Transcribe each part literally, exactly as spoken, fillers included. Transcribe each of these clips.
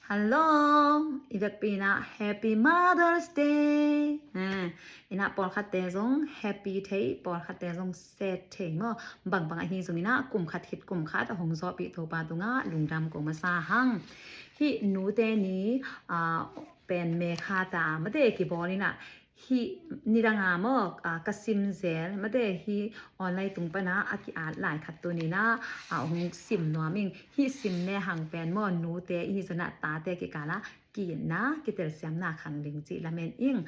Hello, i vekpi in ah Happy Mother's Day. Ha, in ah pawlkhatte zong happy thei, pawlkhatte zong sad thei maw. Bangbang ahi zongin ah kum khat khit kum khat a hong zawhpih Topa tungah lungdam ko masa hang. Hih nute ni, ah, pen May kha ta mate kibawl in ah hih nidang a maw, ah, ka sim zel mate hih online tung pan ah a ki-at lai khat tuni in ah, ah, hong sim nuam ing. Hih sim le hang pen maw nute ihi zongin ah tate kikal ah ki-itna kitelsiamna khang ding cih lamen ing.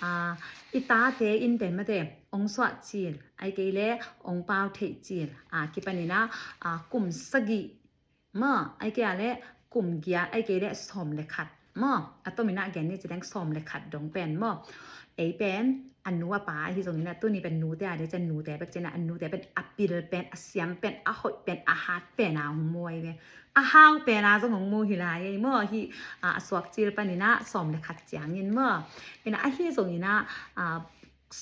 Ah, i tate in pen mate hong suah cil, ahih kei leh hong pau theih cil, ah, kipan in ah, ah, kum sagih maw, ahih kei leh kum giat, ahih kei leh sawm le khat maw. A tom in ah gen ni ci leng sawm le khat dong pen maw. Ei pen a nu a pa ahi zongin ah tuni pen nute a ding ciang nute bek ci in ah a nute pen a pil pen, a siam pen, a hoih pen, a hat pen a hong mu ahi ve. A hau pen a zong hong mu hi lai ei maw. Hih, ah, a suak cil pan in ah sawm le khat ciangin maw. In ah ahi zongin ah, ah,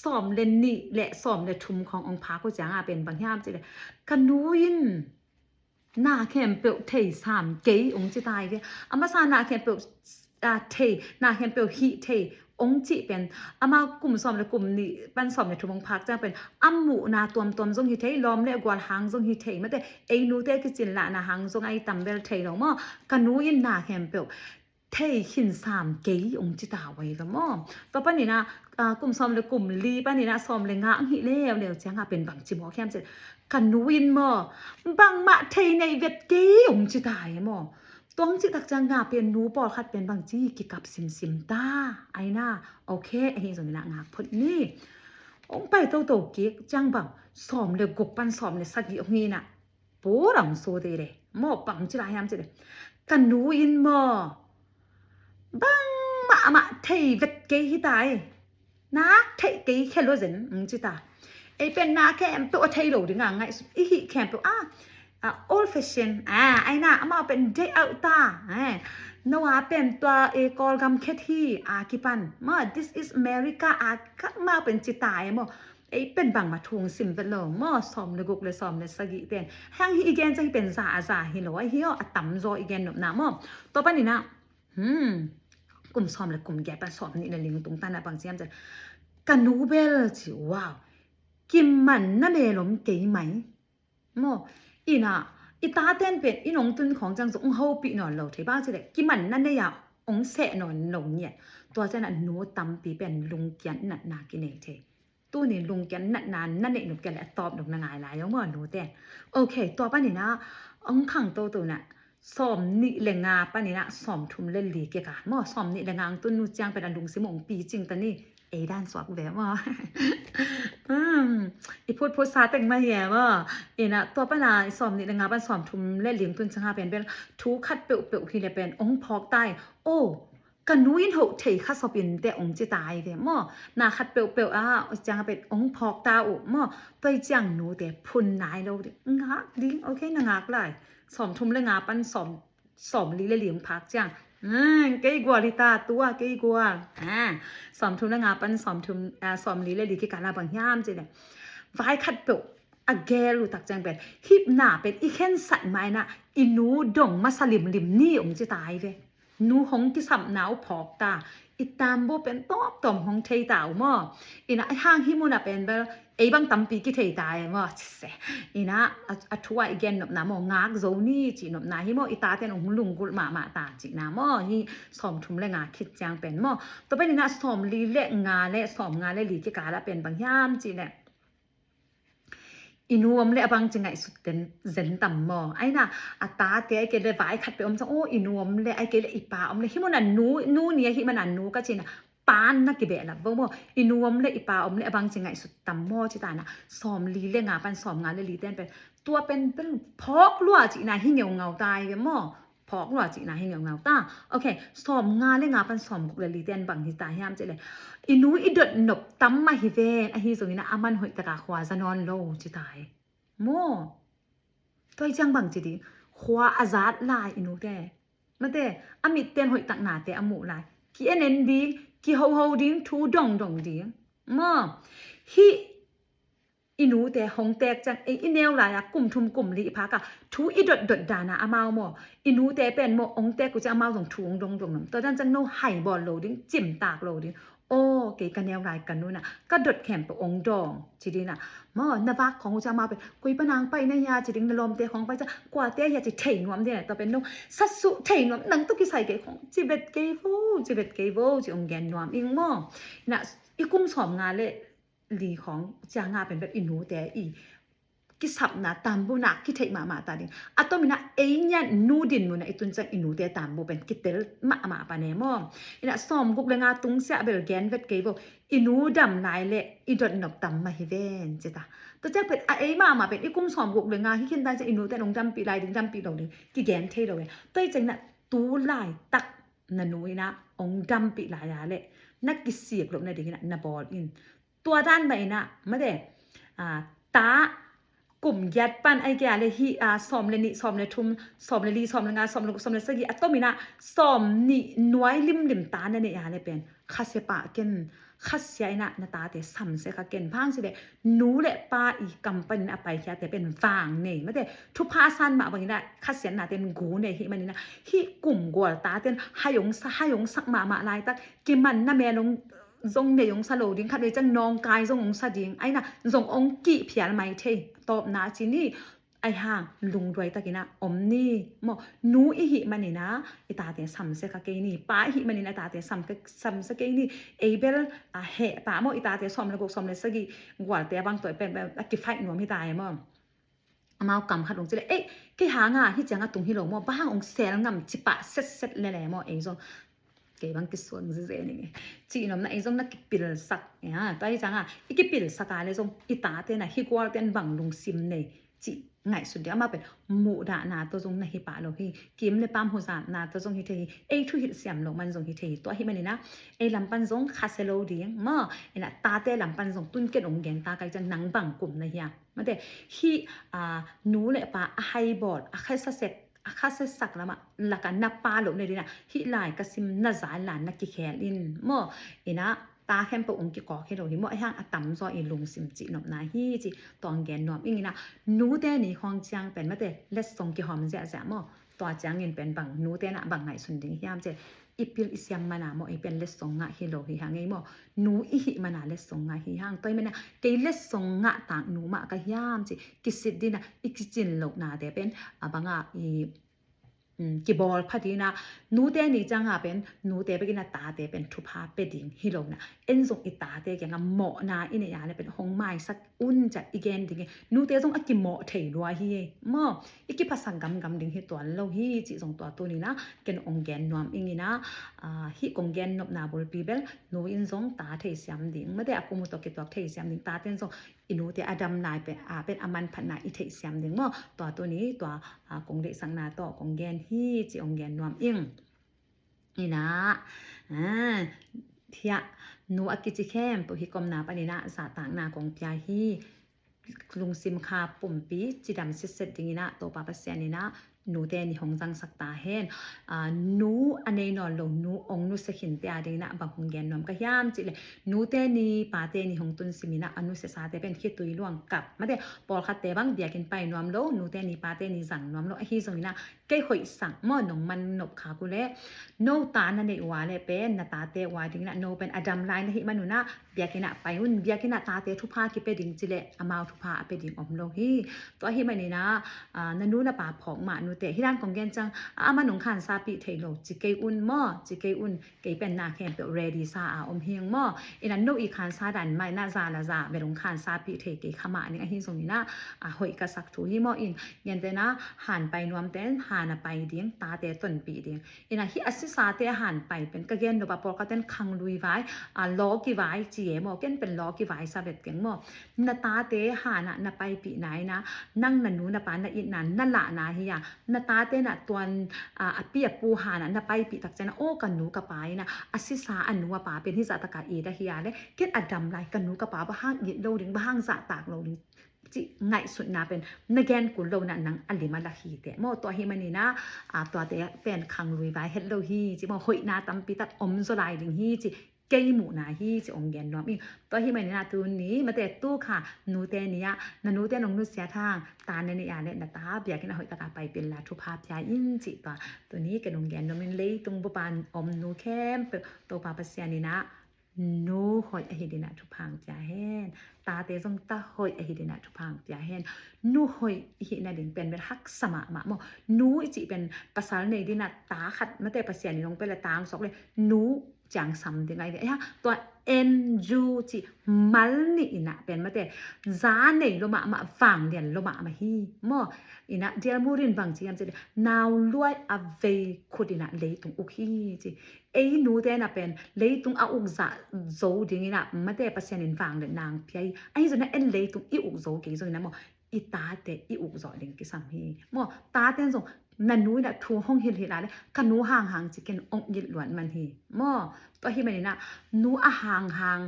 sawm le nih le sawm le thum khawng hong phak uh ciang a pen bang hiam cih leh ka nu in na khempeuh thei sam kei hong ci ta hi ve. A masa na khempeuh, ah, thei, na khempeuh hih thei hong cih pen amau kum sawm le kum nih pan sawm le thum hong phak ciang pen a muhna tuamtuam zong hi thei, lawm le gual hang zong hi thei mate, ei nute kicin lahna hang zong a i tam bel thei lo maw. Ka nu in na khempeuh thei khin sam kei hong ci ta uh ahi ve maw. Tua pan in ah, ah, kum sawm le kum li pan in ah sawm le nga hong hih leuleu ciang a pen bang ci mawk hiam cih leh ka nu in maw bangmah thei nei vet kei hong ci ta hi maw. Tua hong cih tak ciang a pen nu pawlkhat pen bang ci kikap simsim ta. Ai na, ok, ahi zongin ah ngak phot ni. Hong pai toto kik ciang bang sawm le guk pan sawm le sagih hong hi in ah pu ram su te le maw, bang ci lai hiam cih leh ka nu in maw bangmah mah thei vet kei hi ta hi. Nak theih kei khel lo zen hong ci ta. Ei pen na khempeuh a thei lo ding a ngaihsut i hih khempeuh a, ah, old fashion, ah, ai na, amau pen day out ta, eh. No a pen tua, eh, Kawlgam khet hi a kipan maw, this is America a ka amau pen ci ta e maw. Ei pen bangmah thu hong sim vet lo maw, sawm le guk le sawm le sagih pen. Hang hih i gen ciang hih pen za a za hi lo ahi aw, a tamzaw i gen nopna maw. Tua pan in ah, hmm, kum sawm le kum giat pan sawm nih le li tung tan ah bang ci hiam cih leh ka nu bel ci, wow, kimanna lel om kei mai. Maw, in ah i taten pen i nong tun khawng ciang zong hong hopih nawn lo thei, bang ci leh kimanna nei a hong seh nawn lo ngiat. Tua ciang a nu tampi pen lungkiat natna kinei thei. Tuni lungkiat natna na neih nop kei leh a tawp nop na ngai lai lo maw nute. Ok, tua pan in ah hong khang toto in ah sawm nih le nga pan in ah sawm thum le li kikal maw, sawm nih le nga hong tun uh ciang pen a lungsim hong picing ta ni. Ei dan suak ve maw. Hmm, i phutphut sa teng mah hi e maw. In ah tua pan a sawm nih le nga pan sawm thum le li hong tun ciang a pen bel thu khat peuhpeuh hi leh pen hong phawk ta hi. Oh, ka nu in hoh thei kha sawm in teh hong ci ta hi ve maw. Na khat peuhpeuh a ciang a pen hong phawk ta uh maw. Tua hi ciang nute phun nai lo ding, ngak ding, ok, na ngak lai. Sawm thum le nga pan sawm sawm li le li hong phak ciang, hmm, kei gual hi ta, tua kei gual. Ah, sawm thum le nga pan sawm thum, ah, sawm li le li kikal ah bang hiam cih leh vai khat peuh a gel uh tak ciang pen hih na pen i khensat ma in ah i nu dong masa limlim ni hong ci ta hi ve. Nu hong kisapna uh phawk ta, i tambaw pen tawmtawm hong thei ta uh maw. In ah hang hih mun ah pen bel ei bang tampi kithei ta e maw. Ci se. In ah a, a thu a i gen nopna maw, ngak zo ni cih nopna hi maw, i taten hong lunggulh mahmah ta cihna maw. Hih sawm thum le nga khit ciang pen maw. Tua pen in ah sawm li le nga le sawm nga le li kikal ah pen bang hiam cih leh i nu om leh a bang ci ngaihsut zen tam maw. Ai na, a tate ahih kei leh vai khat peuh om ciang, oh, i nu om leh, ahih kei leh i pa om leh, hih mun ah nu, nu ni ahih man a nu ka ci in ah pan na kibehlap vo maw. I nu om leh i pa om leh a bang ci ngaihsut tam maw ci ta in ah, sawm li le nga pan sawm nga le li ten pen tua pen pen phawk lua cihna hi ngeungau ta hi ve maw. Phawk lua cihna hi ngeungau ta. Ok, sawm nga le nga pan sawm guk le li ten bang hi ta hiam cih leh i nu i dot nop tam mah hi ven, ahi zongin ah a man hoih tak a khua za nawn lo ci ta hi. Maw. Tua hi ciang bang ci ding, khua a zat lai i nute. Mate, a mit ten hoih tak nate a muh lai. Ki en en ding, ki hoho ding, thu dongdong ding. Maw. Hih i nute hong teek ciang, ei i neu lai-a kum thum kum li i phak a, thu i dotdot dan a amau maw, i nute pen maw hong teek uh ciang amau zong thu hong dongdong nuam. Tua dan ciang no hai bawl lo ding, cimtak lo ding. Aw, kei ka neu lai ka nu in ah ka dot khempeuh hong dawng ci ding in ah, maw, na vak khawng uh ciang amau pen, koi pa nang pai na hia ci ding, na lawmte khawng pai ciang kuate hia ci thei nuam ding in ah, tua pen no sasuh thei nuam, nang tawh kisai kei khawng ci vet kei vo, ci vet kei vo ci hong gen nuam ing maw. In ah i kum sawmnga le li khawng ciang a pen bek i nute i kisapna, tambuhna kitheih mahmah ta ding. A tom in ah ei ngian nu dinmun ah i tun ciang i nute tambuh pen kitel mahmah pan e maw. In ah sawmguk le nga tung siah bel gen vet kei vo, i nu dam lai le i dotnop tam mah hi ven ci ta. Tua ciang pen a ei mahmah pen i kum sawmguk le nga hi khin ta ciang i nute in hong dampih lai ding, dampih lo ding kigen thei lo e. Tua hi ciang in ah tu laitak na nu in ah hong dampih lai a le na kisik loh nading in ah na bawl in. Tua dan mah in ah, mate, a, ta kum giat pan ai kei a le hih, a, sawm le nih, sawm le thum, sawm le li, sawm le nga, sawm le guk, sawm le sagih, a tom in ah sawm nih nuai limlim ta na neih a le pen khasia pah ken, khasia in ah na tate samsia kha ken. Bang hang ci le nu le pa i kam pan in a paikhiate pen vang nei, mate, thupha san mah bang in ah khasiatnate in gu nei hi man in ah, hih kum gual tate in hai hong sa, hai hong sak mahmah laitak, kimanna mel hong zong nei hong sa lo ding, khat vei ciang nawngkai zong hong sa ding, ai na zong hong kih phial mai thei, tawpna ci ni. Ai hang lungduai takin ah om ni maw. Nu i hih manin ah i tate samsia kha kei ni, pa i hih manin ah i tate sam, samsia kei ni. Ei bel a heh pah maw, i tate sawm le guk, sawm le sagih, gualte a bang tua i pen a kifaih nuam hi ta e maw. Amau kam khat hong ci le, ei, kei hang a hih ciang a tung hi lo maw, bang hang hong sel ngam ci pah setset lele maw, ei zong kei bang kisuang zize ning e. Cih nopna ei zong na kipilsak, tua hi ciang a i kipilsak a le zong i tate in ah hih gualte in bang lungsim nei cih ngaihsut ding. Amau pen muhdahna tawh zong na hi pah lo hi, kim le pam huzapna tawh zong hi thei hi, ei thuhilh siam lo man zong hi thei hi. Tua hi manin ah ei lam pan zong khasia lo ding maw. In ah tate lam pan zong tun ken hong gen ta ka hih ciang, nang bang kum na hiam? Mate, hih, a, nu le pa a hai bawl, a khasia sek, a khasia sak lam ah lak ah na pha loh nading in ah hih lai ka sim na za in la na kikhel in maw. In ah ta khempeuh hong kikawk hi lo hi maw. Ai hang a tamzaw i lungsim cih nopna hi ci tua hong gen nuam ing. In ah nute ni khawng ciang pen, mate, letsong kihawm ziahziah maw. Tua ciangin pen bang nute in ah bang ngaihsun ding hiam ci le, i pil i siam man a maw, ei pen letsong ngah hi lo hi hang ei maw. Nu i hih man a letsong ngah hi hang. Tua hi manin ah kei letsong ngah tak nu mah ka hiam ci kisit ding in ah i kicin lohnate pen a bang a i, um, kibawl pha ding in ah, nute ni ciang a pen nute bek in ah tate pen thupha pia ding hi lo in ah, en zong i tate kiang a mawhna i neih a le pen hong maisak un ci-a i gen ding e. Nute zong a kimawh thei lua hi e maw. I kiphasak gamgam ding hi tuan lo hi cih zong tua tuni in ah ken hong gen nuam ing. In ah, a, hih kong gen nopna bulpi bel nu in zong ta theisiam ding, mate, a kum uh tawh kituak theisiam ding, tate in zong i nute a dam lai pen, a, pen a manphatna i theihsiam ding maw. Tua tuni tua, a, kong deihsakna tawh kong gen hi cih hong gen nuam ing. In ah, a, hiah nu a kici khempeuh hih komna panin ah zahtakna kong pia hi. Lungsim kha pumpi cidam sitset ding in ah Topa Pasian in ah nute ni hong zangsak ta hen. A, nu a nei nawn lo, nu hong nusia khinte a ding in ah bang hong gen nuam ka hiam ci le, nute ni pate ni hong tun sim in ah a nusiasate pen khitui luang kap, mate, pawlkhatte bang biakinn pai nuam lo, nute ni pate ni zang nuam lo. Ahi zongin ah kei hoihsak maw, nong man nop khak uh leh, no ta na neih uh a leh pen na tate uh a ding in ah no pen a dam lai na hih man un ah biakinn ah pai un. Biakinn ah tate thupha kipia ding ci leh amau thupha a pia ding om lo hi. Tua hi manin ah, a, na nu na pa phawk mah, nute, hih dan kong gen ciang, a, amah nong khansa pih thei lo ci kei un maw, ci kei un. Kei pen na khempeuh ready sa a om hi ing maw. In ah no i khansa dan mah in ah za la za bel hong khansa pih thei kei kha mah ning. Ahi zongin ah, a, hoih ka sak thu hi maw. In, gentehna han pai nuamte in han a pai ding, tate tonpih ding. In ah hih a sisate a han pai pen ka gen nop a pawlkhat in khanglui vai, a, law kivai ci e maw, ken pen law kivai sa vet keng maw. Na tate han ah na paipihna in ah nang na nu na pa na itna na lahna hi a, na tate in ah tuan, a, a pi a pu han ah na paipih tak ciang ah, aw, ka nu ka pa in ah a sisa a nu a pa pen hih zahtak a it ahi a leh ken a dam lai ka nu ka pa bang hang it lo ding, bang hang zahtak lo ding cih ngaihsutna pen na gen kul lo in ah nang a lim a lak hi teh maw. Tua hi manin ah, a, tuate pen khanglui vai het lo hi ci maw, hoihna tampi tak om zaw lai ding hi ci. kei muhna hi ci hong gen nuam ing. Tua ahih manin ah tuni, mate, tu kha nute ni-ah na nute nong nusiat hang ta na neih a leh na ta biakinn ah hoih takin paipih inla thupha pia in ci tua tuni ken hong gen nuam ing. Leitung bup a om nu khempeuh Topa Pasian in ah nu hoih ahi dingin ah thupha hong pia hen. Tate zong ta hoih ahi dingin ah thupha hong pia hen. Nu hoih i hih nading pen bel haksa mahmah maw. Nu i cih pen pasal nei dingin ah ta khat, mate, Pasian in hong pia leh ta hong suak leh nu ciang sam ding ahi ve. Tua N U cih mal nih in ah pen, mate, za nei lua mahmah, vanglian lua mahmah hi maw. In ah Dale Moody in bang ci hiam cih leh nauluai a vei khut in ah leitung uk hi ci. Ei nute na pen leitung a uk zah zo dingin ah, mate, Pasian in vangliatna hong pia hi. Ahi zongin ah en leitung i uk zo kei zongin ah maw, i tate i uk zawh ding kisam hi maw. Tate in zong na nu in ah thu hong hilhhilh a leh ka nu hanghang ci ken hong it luat man hi maw. Tua ahih manin ah nu a hanghang,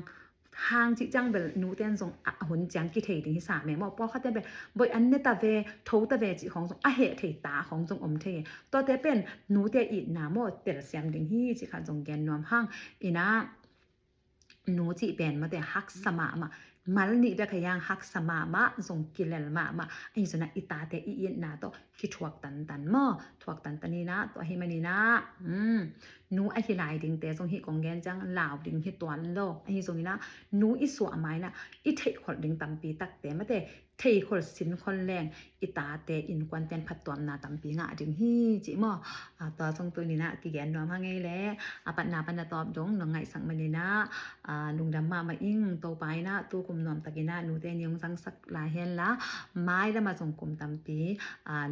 hang cih ciang bel nute in zong a hun ciang kithei ding hi sam e maw. Pawlkhatte bel boih an ne ta ve, tho ta ve cih khawng zong a heh thei ta khawng zong om thei e. Tuate pen nute itna maw, telsiam ding hi cih khat zong gen nuam hang. In ah nu cih pen, mate, haksa mahmah, mal nih bek hi hang, haksa mahmah, zong kilel mahmah. Ahi zongin ah i tate i itna tawh kithuak tantan maw, thuak tantan in ah. Tua ahih manin ah nu ahi lai dingte zong hih kong gen ciang lau ding hi tuan lo. Ahi zongin ah nu i suah ma-in ah i theihkholh ding tampi takte, mate, theihkholh sinkhol leng i tate innkuante in phattuamna tampi ngah ding hi cih maw. Tua zong tuni-in ah kigen nuam hang ei leh, a patna pan a tawp dong nong ngaihsak manin ah lungdam mahmah ing. Topa in ah tu kum nuam takin ah nute ni hong zangsak lai hen la, mailam ah zong kum tampi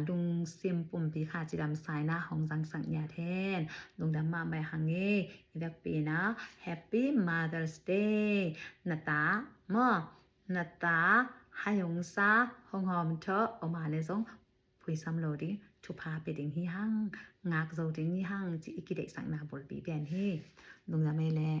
lungsim pumpi kha cidamsa in ah hong zangsak ngiat hen. Lungdam mahmah hang ei. I vekpi in ah Happy Mother's Day. Na ta maw, na ta hai hong sa, hong hawmthawh om a leh zong phuisam lo ding, thupha pia ding hi hang, ngak zo ding hi hang cih i kideihsakna bulpi pen hi. Lungdam ei leh.